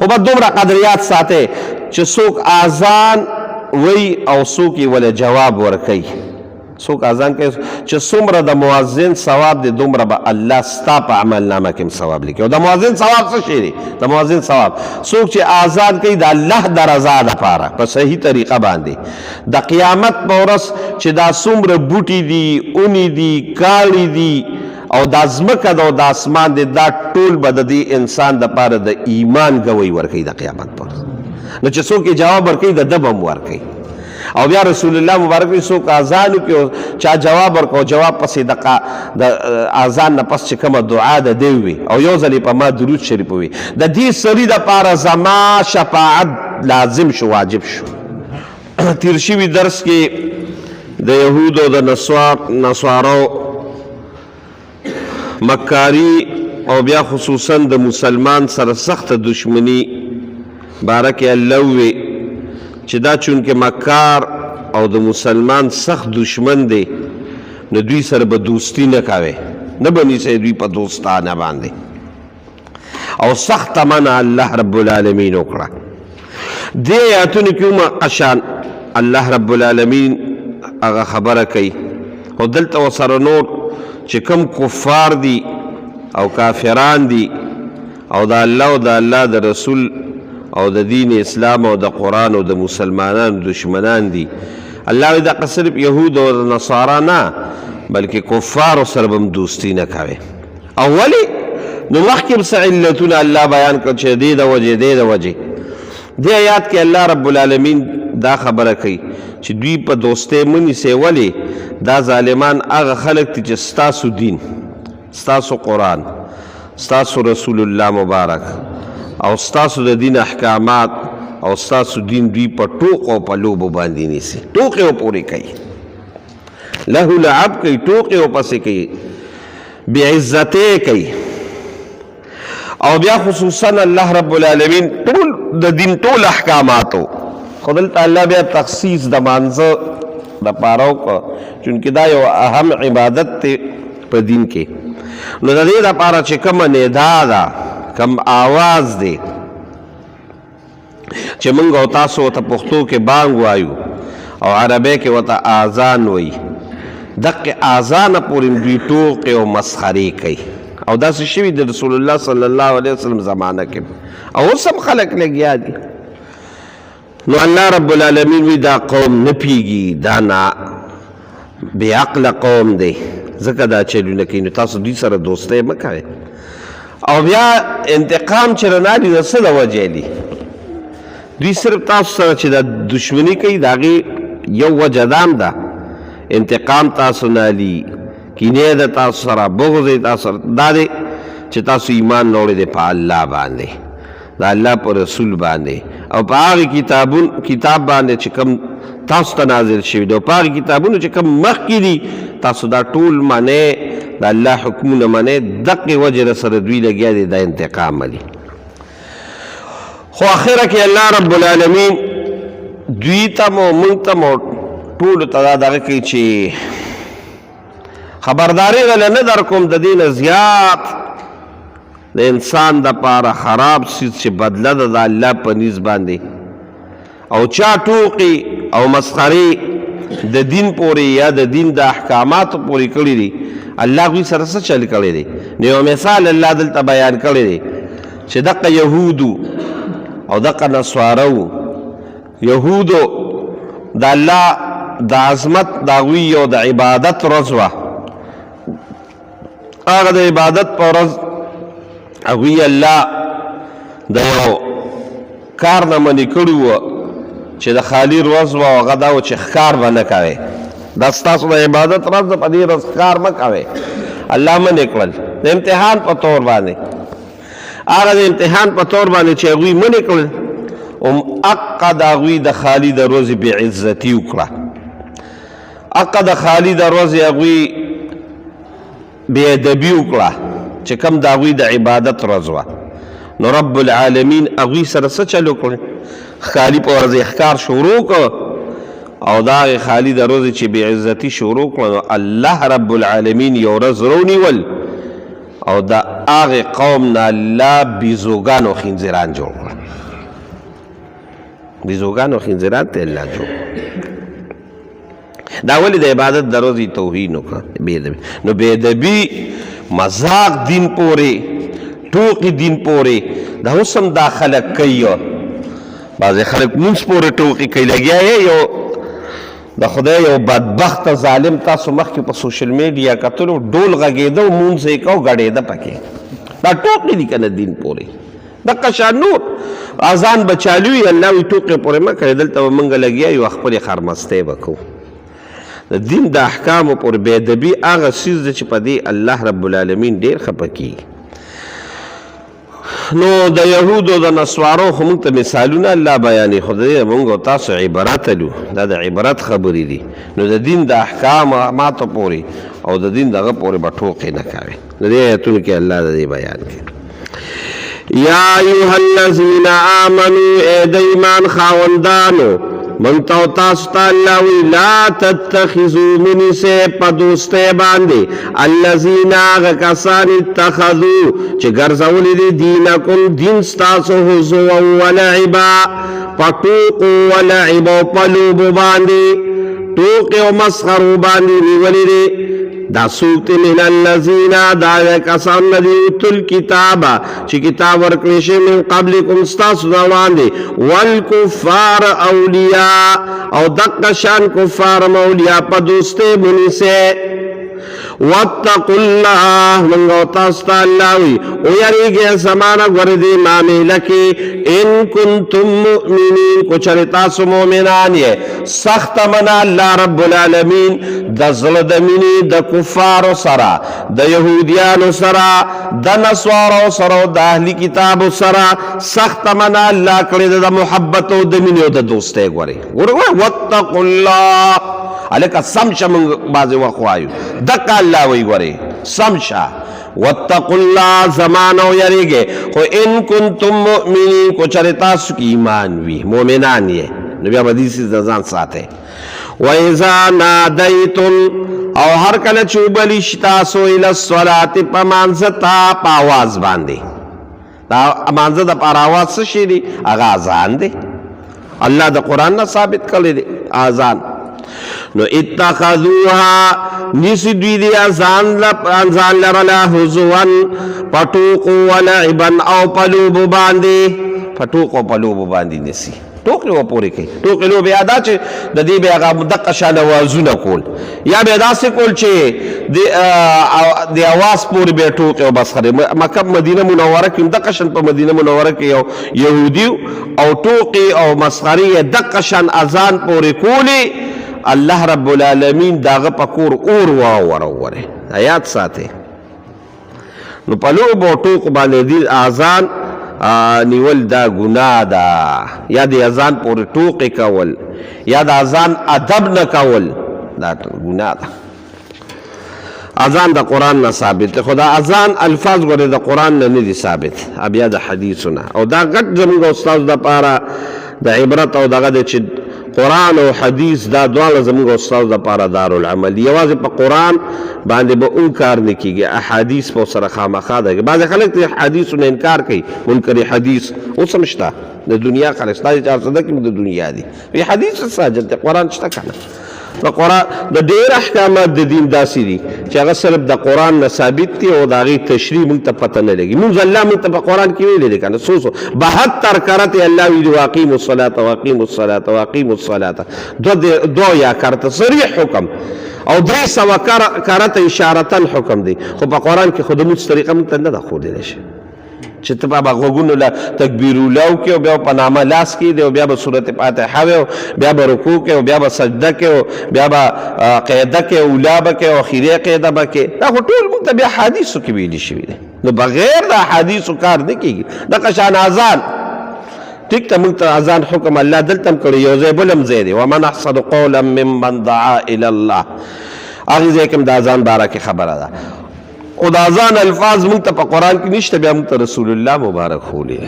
خو به دومره قدریات ساتئ چې څوک اذان وایي او څوک یې وله جواب ورکوي. څوک اذان کوي چې څومره د مؤذن ثواب دی دومره به الله ستا په عمل نامه کې ثواب لیکي. او د مؤذن ثواب څه شی دی؟ د مؤذن ثواب څوک چې اذان کوي د الله د رضا لپاره په صحیح طریقه باندې، د قیامت په ورځ چې دا څومره بوټي دي، اونې دي، کاڼي دي او دا ځمکه ده او دا اسمان دی، دا ټول به د دې انسان دپاره د ایمان ګوی ورکوي د قیامت په ورځ. نو چې څوک یې جواب ورکوي د ده به هم ورکوي. او بیا رسول الله مبارک وی څوک اذان وکړي او چا جواب ورکړ او جواب پسې د اذان نه پس چې کومه دعا ده دی وي او یو ځل په ما درود شریف وي، د دې سړي دپاره زما شفاعت لازم شو، واجب شو. تیر شوي درس کې د یهودو د نصارو مکاری او بیا خصوصا د مسلمان سره سخته دشمنی باره کې الله ووی چې دا چونکه مکار او د مسلمان سخت دشمن دی نو دوی سره به دوستی نه کوي، نه به نیسئ دوی په دوستانه باندې. او سخته منع الله رب العالمین وکړه. دې آیاتونو کې هم قشان الله رب العالمین هغه خبره کوي. او دلته ورسره نور چې کوم کفار دي او کافران دي او د الله او د الله د رسول او د دین اسلام او د قرآن او د مسلمانانو دشمنان دي، الله وایي دغه صرف یهود او نصارا نه بلکې کفارو سره به هم دوستي نه کوي. او ولې؟ نو مخکې هم څه علتونه الله بیان کړل چې دې د وجې دې د وجې. دې آیات کې الله رب العالمین دا خبره کوي چې دوی په دوستۍ مه نیسئ. ولې؟ دا ظالمان هغه خلک دي چې ستاسو دین، ستاسو قرآن، ستاسو رسول الله مبارک او ستاسو د دین احکامات او ستاسو دین دوی په ټوقو او په لوبو باندې نیسي، ټوقې ورپورې کوي، له لعب کوي، ټوقې ورپسې کوي، بې عزتۍ کوي. او بیا خصوصا الله رب العالمین ټول د دین ټول احکاماتو خو دلته الله بیا تخصیص د مانځه د پاره وکړ، چونکې دا یو اهم عبادت دی په دین کې. نو د دې دپاره چې کومه ندا ده، کوم آواز دی چې موږ او تاسو ورته پښتو کې بانګ وایو او عربی کې ورته آذان وایي، دقې آذانه پورې دوی ټوقې او مسخرې کوي. او داسې شوي د رسول الله صلی الله علیه وسلم زمانه کې، او اوس هم خلک لګیا دي. نو الله رب العالمین وی دا قوم نه پیږي، دا نه بې عقله قوم دی، ځکه دا چلونه کوي. نو تاسو دوی سره دوستۍ مه کوئ. او بیا انتقام چې رانالي نو څه د وجې دي؟ دوی صرف تاسو سره چې دا دشمني کوي د هغې یو وجه دا هم ده، انتقام تاسو نه لي، کینه ده تاسو سره، بغض دی تاسو سره، دا دی چې تاسو ایمان راوړی دی په الله باندې، د الله په رسول باندې او په هغه کتاب باندې چې کوم تاسو ته نازل شوی دی او په هغه کتابونو چې کوم مخکې دي، تاسو دا ټول منئ، د الله حکمونه منئ، دقې وجې سره دوی لګیا دي دا انتقام لري. خو اخره کې الله رب العالمین دوی ته مو موږ ته مو ټولو ته دا دغه کوي چې خبرداری غله نه در کوم، د دې نه زیات د انسان د پاره خراب څیز چې بدله ده د الله په نیز باندې او چا ټوقې او مسخرې د دین پورې یا د دین د احکاماتو پورې کړي دي، الله هغوی سره څه چل کړی دی؟ نو یو مثال الله دلته بیان کړی دی چې دقه یهودو او دقه نصارو، یهودو د الله د عظمت د هغوی یو د عبادت ورځ وه، هغه د عبادت په ورځ هغوی الله د یو کار نه منې کړي وو چې د خالي ورځ وه، او هغه دا و چې ښکار به نه کوې، دا ستاسو د عبادت ورځ ده، په دې ورځ ښکار مه کوې. الله منې کړل د امتحان په طور باندې، هغه د امتحان په طور باندې چې هغوی منې کړل، هم حقه د هغوی د خالي د ورځې بې عزتي وکړه، حقه د خالي د ورځې هغوی بې ادبي وکړه چې کوم د هغوی د عبادت ورځ وه. نو رب العالمین هغوی سره څه چل وکړ؟ خالي په ورځ یې ښکار شروع کړ او د هغې خالي د ورځې چې بې عزتي شروع کړه، نو الله رب العالمین یو ورځ رونیول او د هغه قوم نه الله بیزوګان او خنزیران جوړ کړل. بیزوګان او خنزیران ته الله جوړ. دا ولې د عبادت د ورځې توهین وکړه؟ بې ادبي. نو بې ادبي، مذاق دین پورې، ټوقې دین پورې، دا اوس هم دا خلک کوي. بعضې خلک مونځ پورې ټوقې کوي، لګیا یې. یو د خدای یو بدبخت ظالم تاسو مخکې په سوشل میډیا کتلو، ډول غږېده او مونځ یې کو ګډېده پکې. دا ټوقې دي که نه دین پورې؟ دقه شان نور اذان به چالو وي، الله وي ټوقې پورې مه کوئ. دلته به موږ لګیا یو، خپلې خرمستۍ به کوو. د دین د احکامو پورې بې ادبي هغه څیز دی چې په دې الله رب العالمین ډېر خفه کېږي. نو د یهودو د نصوارو خو موږ ته مثالونه الله بیانوي، خو د دې موږ او تاسو عبرت لو، دا د عبرت خبرې دي. نو د دین د احکاماتو پورې او د دین دغه پورې به ټوقې نه کوي. د دې آیتونو کې الله د دې بیان کوي. یا ایها الذین آمنو، ای د ایمان خاوندانو، مونږ ته او تاسو ته الله وی لا تتخذو، منیسئ په دوستۍ باندې الذین، هغه کسان، اتخذو، چې ګرځولي دي، دینکم، دین ستاسو، هزوا ولعبا، په ټوقو، ولعب، او په لوبو باندې، ټوقې او مسخرو باندې نیولي دي. دا څوک دي؟ من الذین، دا کسان نه دي، اوتوا الکتاب، چې کتاب ورکړی شي، من قبلکم، ستاسو نه وړاندې، والکفار اولیاء، او دقه شان کفار اولیاء په دوستۍ ونیسئ. واتقوا الله، موږ او تاسو ته الله وي ویریږئ زمانه ګورې دې معامله کې، ان کنتم مؤمنین، کو چېرې تاسو مؤمنان یې. سخت منع الله رب العالمین د زړه د مینې د کفارو سره، د یهودیانو سره، د نصارو سره، د اهل کتابو سره سخت منع الله کړې ده د محبت او د مینې او د دوستۍ. ګورې ګورې، واتقوا الله. هلکه سم شه، موږ بعضې وخت وایو دقه الله وایي ګورې سم شه، واتقوا الله، زمانه ویریږئ، خو ان کنتم مؤمنین، کو چېرې تاسو کې ایمان وي، مؤمنان یې، نو بیا به دې څیز د ځان ساتئ. وَإِذَا نَادَيْتُمْ، او هر کله چې وبلي شي تاسو، الی الصلاة، په مانځه ته په اواز باندې. دا مانځه د پاره اواز څه شی دی؟ هغه اذان دی. الله د قرآن نه ثابت کړی دی اذان. نو اتخذوها، نیسی دوی دی اذان ځان لرله هزوا، په ټوقو، ولعبا، او په لوبو باندې. په ټوقو په لوبو باندې نیسي، ټوقې و پورې کوي، ټوقې لوبې. یا دا چې د دې بیا هغه دقه شان اوازونه کول، یا بیا داسې کول چې د اواز پورې بیا ټوقې او مسخرې. مکه مدینه منوره کې دقه شان، په مدینه منوره کې یو یهودي او ټوقې او مسخرې یې دقه شان اذان پورې کولې، الله رب العالمین داغه په کور اور واوروله. یاد ساتئ. نو په لوبو او ټوقو باندې دې اذان نیول دا ګناه ده، یا د اذان پورې ټوقې کول، یا د اذان ادب نه کول، دا ګناه ده. اذان د قرآن نه ثابت دی، خو د اذان الفاظ ګورې د قرآن نه نه دي ثابت، بیا د حدیثو نه. او دا غټ زموږ استاد دپاره د عبرت او دغه دی چې قرآن او حدیث دا دواړه زموږ استاد دپاره دارالعمل. یوازې په قرآن باندې به اون کار نه کیږي، احادیث په سره خامخا ده. بعضې خلک د حدیثو نه انکار کوي، منکر حدیث اوس هم شته د دنیا خلک شته چې هر څه کې د دنیا دي، وی حدیث څه حاجت دی، قرآن شته که نه؟ د قرآن د ډېر احکامات د دین داسې دي چې هغه صرف د قرآن نه ثابت دي او د هغې تشریح موږ ته پته نه لګي. موږ الله موږ ته په قرآن کې ویلي دي که نه؟ څو څو 72 کرته الله ویلي واقیموا الصلاة واقیموا الصلاة واقیموا الصلاة، دو یا کرته صریح حکم، او 300 کرته اشارتا حکم دی. خو په قرآن کې خو د مونځ طریقه موږ ته نه ده ښودلی شي چې ته به غوږونو له تکبیر اولاو کې، او بیا په نامه لاس کې دی، او بیا به سورت فاتحه وي، او بیا به رکوع کې، او بیا به سجده کې، او بیا به قعده کې، اولا به کې، او اخیری قعده به کې. دا خو ټول موږ ته بیا حدیثو کې ویلي شوي دي. نو بغیر د احادیثو کار نه کېږي. دغه شان اذان ټیک ته موږ ته اذان حکم الله دلته هم کړی، یو ځای بل هم ځای دی، ومن احسن قولا ممن دعا الی الله، هغې ځای کې هم د اذان باره کې خبره ده. خو د اذان الفاظ موږ ته په قرآن کې نشته، بیا موږ ته رسول الله مبارک ښوولي.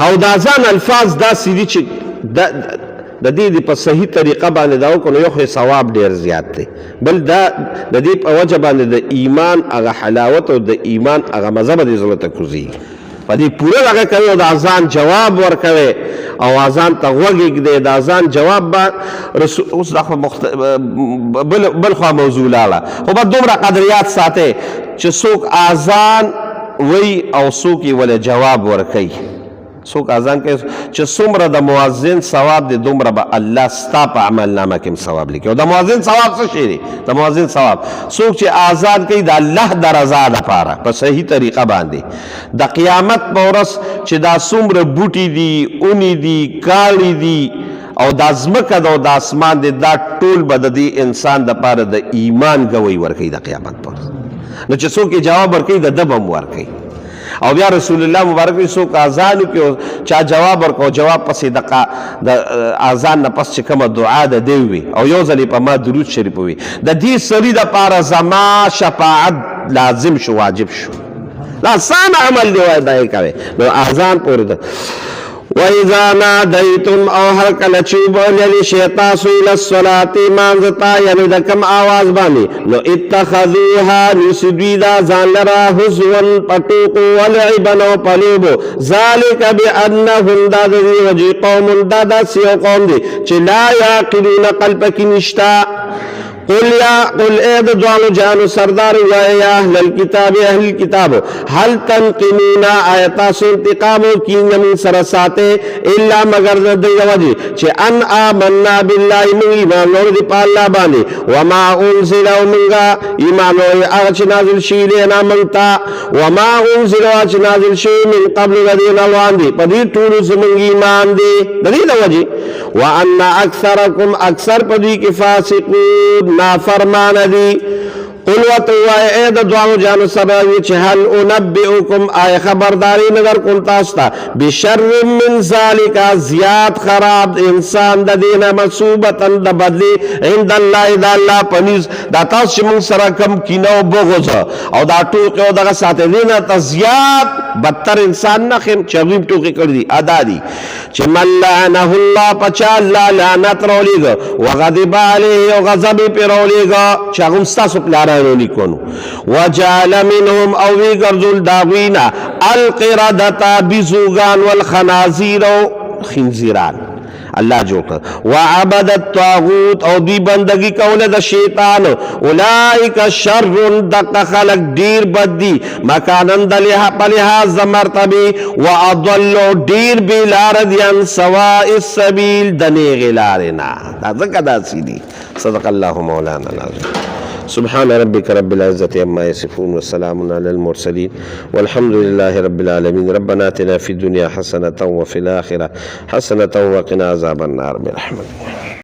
او د اذان الفاظ داسې دي چې د دې د په صحیح طریقه باندې دا وکړو، نو یو خو ثواب ډیر زیات دی، بل دا د دې په وجه باندې د ایمان هغه حلاوت او د ایمان هغه مزه به دې زړه ته کوزېږي. په دې پوره دغه کوي او د اذان جواب ورکوي او اذان ته غوږ ږدي، د اذان جواب به رسول اوس دا خو بل خوا موضوع لاړه، خو به دومره قدریات ساتي چې څوک اذان وایي او څوک یې وله جواب ورکوي. څوک اذان کوي چې څومره د مؤذن ثواب دی، دومره به الله ستا په عمل نامه کې هم ثواب لیکي. او د مؤذن ثواب څه شی دی؟ د مؤذن ثواب څوک چې اذان کوي د الله د رضا دپاره په صحیح طریقه باندې، د قیامت په ورځ چې دا څومره بوټي دي، اونې دي، کاڼي دي او دا ځمکه ده او دا اسمان دی، دا ټول به د دې انسان دپاره د ایمان ګوی ورکوي د قیامت په ورځ. نو چې څوک یې جواب ورکوي د ده به هم ورکوي. او بیا رسول الله مبارک وی څوک اذان وکړي او چا جواب ورکړ او جواب پسې د اذان نه پس چې کومه دعا ده دی وي او یو ځل یې په ما درود شریف وي، د دې سړي دپاره زما شفاعت لازم شو، واجب شو. دا آسان عمل دی، وایي دا یې کوي. نو اذان پورې ده. وَإِذَا نَادَيْتُمْ او هر کله چې وبلل شي تاسو الی الصلاة مانځه ته، یعنې د کم آواز باندې، نو اتخذوها نیسي دوی دا ځان لره هزوا په ټوکو ولعبا او په لوبو. ذلک بأنهم دا د دې وجې قوم، دا داسې یو قوم دی چې لا یعقلون، عقل پکې نشته. قل یا قل اے د دوانو جانو سردار وای یا اهل الكتاب، اهل الكتاب، هل تنقمون آیا تاسو انتقام کینه من سره ساته الا مگر د دې وجه چې ان آمنا بالله، من ایمان لرو دی په الله باندې، وما انزل منغا ایمان لرو هغه چې نازل شي لینا منتا، وما انزل چې نازل شي من قبل د دې نه وړاندې، په دې ټولو زمونږ ایمان دی د دې وجه. وان اکثرکم اکثر په دوی کې فاسقون نافرمان دي. قل ورته ووایه ای د دواړو جانو سره چې هل انبئکم آیا خبرداري نه درکوم تاسو ته بشر من ذلک، زیات خراب انسان د دې نه مثوبة د بدلې عند الله، د الله په نیز. دا تاسو چې موږ سره کم کینه او بغض او دا ټوکې او دغه ساتئ، دې نه ته زیات بدتر انسان نه ښیم چې هغوی هم ټوکې کړي دي. ادا دي چې من لعنه الله، په چا الله لعنت راولېږه، وغضب علیه او غضب یې پرې راولېږه، چې هغه هم ستاسو پلارانو نیکونو، وجعل منهم او ویې ګرځول د هغوی نه القردة بیزوګان والخنازیر او خنزیران الله جوړ کړ، وعبد الطاغوت او دوی بندگی کوله د شیطان. اولئک شر، دقه خلق ډیر بد دي، مکاناً د په لحاظ د مرتبې، واضل ډیر بې لاره دي عن سواء السبیل، د نیغې لارې نه. دا ځکه داسې دي. صدق الله مولانا العظیم. سبحان ربك رب العزة عما يصفون وسلام على المرسلين والحمد لله رب العالمين. ربنا آتنا في الدنيا حسنة وفي الآخرة حسنة وقنا عذاب النار برحمتك.